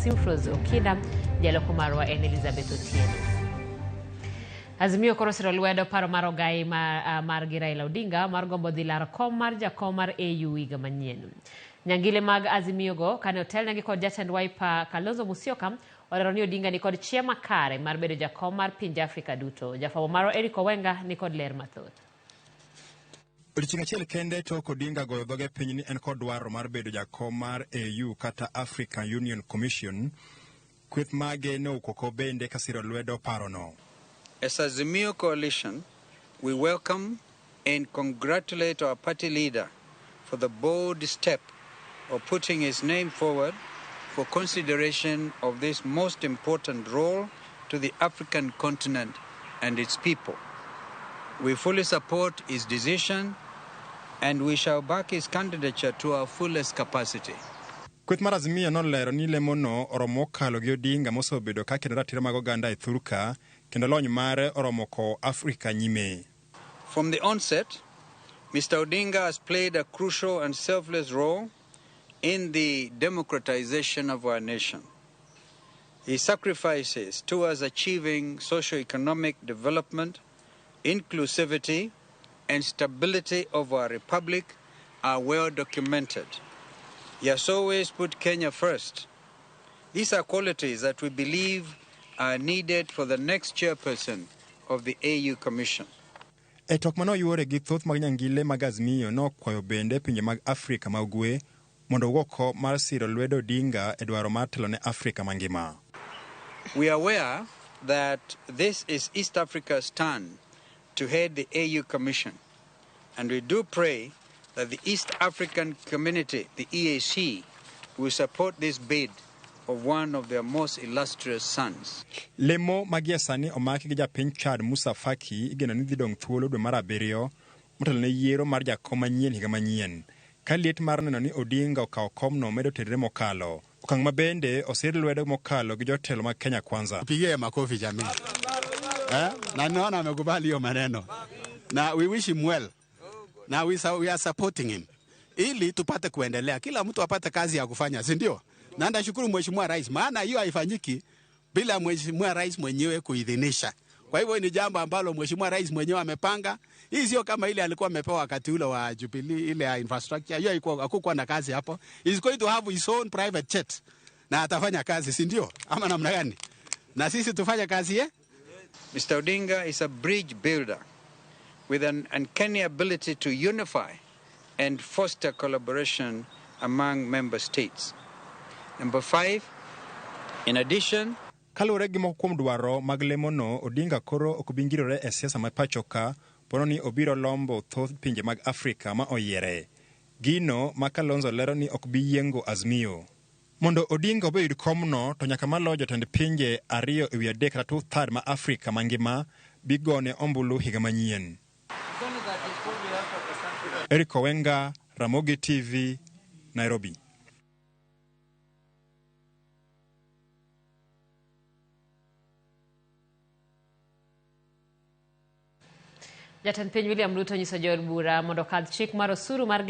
Simfros Okinda, jaloko marwa en Elizabeth Otieno. Azimio koro osiro lwedo paro mar ogai margi Raila Odinga mar gombo dhi laro kom mar jakom mar AU higa manyien. Nyangile mag Azimio go kane otelnegi kod jatend Wiper Kalonzo Musyoka olero ni Odinga nikod chia makare mar bedo jakom mar pinje Afrika duto. Jafwambo marwa Eric Owenga nikod ler mathoth. Odiechieng' achiel kende tok Odinga goyo dhoge piny ni en kod dwaro mar bedo jakom mar AU kata African Union Commission, kweth mage nowuok bende kasiro lwedo parono. As Azimio Coalition, we welcome and congratulate our party leader for the bold step of putting his name forward for consideration of this most important role to the African continent and its people. We fully support his decision and we shall back his candidature to our fullest capacity. Kweth mar Azimio nolero ni lemono oromo mokalo gi Odinga mosebedo ka kedo ratiro mag oganda e thurka kendo lony mare oromo kowo Afrika nyime. From the onset, Mr. Odinga has played a crucial and selfless role in the democratization of our nation. His sacrifices towards achieving socio-economic development, inclusivity, and stability of our republic are well documented. He has always put Kenya first. These are qualities that we believe are needed for the next chairperson of the AU Commission. E twak mane oyuore gi thoth mag nyangile mag Azimio nokwayo bende pinje mag Afrika ma ugwe mondo owuok oko mar siro lwedo Odinga e dwaro mar telo ne Afrika mangima. We are aware that this is East Africa's turn to head the AU Commission, and we do pray that the East African Community, the EAC, will support this bid of one of their most illustrious sons. Lemo ma gie sani omaki gi japiny Chad Musa Faki igeno ni dhi dong' thuolo dwe mar abiriyo motelo ne yiero mar jakom manyien higa manyien. Ka liet mar neno ni Odinga okawo komno medo terre mokalo. Okang' ma bende osir lwedo mokalo gi jotelo mag Kenya Kwanza. Pigie makofi jamii. Na naona amekubali hiyo maneno. Na we wish him well. Na we are supporting him. Ili tupate kuendelea. Kila mtu apate kazi ya kufanya, si ndio? Na nashukuru Mheshimiwa Rais, maana hiyo haifanyiki bila Mheshimiwa Rais mwenyewe kuidhinisha. Kwa hivyo ni jambo ambalo Mheshimiwa Rais mwenyewe amepanga. Hii sio kama ile alikuwa amepewa wakati ule wa Jubilee, ile ya infrastructure. Hiyo hakukuwa na kazi hapo. He's going to have his own private jet. Na atafanya kazi, si ndio? Ama namna gani? Na sisi tufanye kazi ye? Mr. Odinga is a bridge builder with an uncanny ability to unify and foster collaboration among member states. Number 5, in addition, Kaluwore gi moko kuom dwaro mag lemono, Odinga koro ok bi ngirore e siasa ma pacho ka, pono ni obiro lombo thoth pinje mag Afrika ma oyiere. Gino ma Kalonzo lero ni ok bi yiengo Azimio. Mondo Odinga obed komno to nyaka malo jotend pinje 2 ewi 3 kata 2/3 ma Afrika mangima bi gone ombulu higa manyien. Eric Owenga, Ramogi TV, Nairobi. Jatend piny William Ruto onyiso jood bura mondo okadh chik mar osuru mar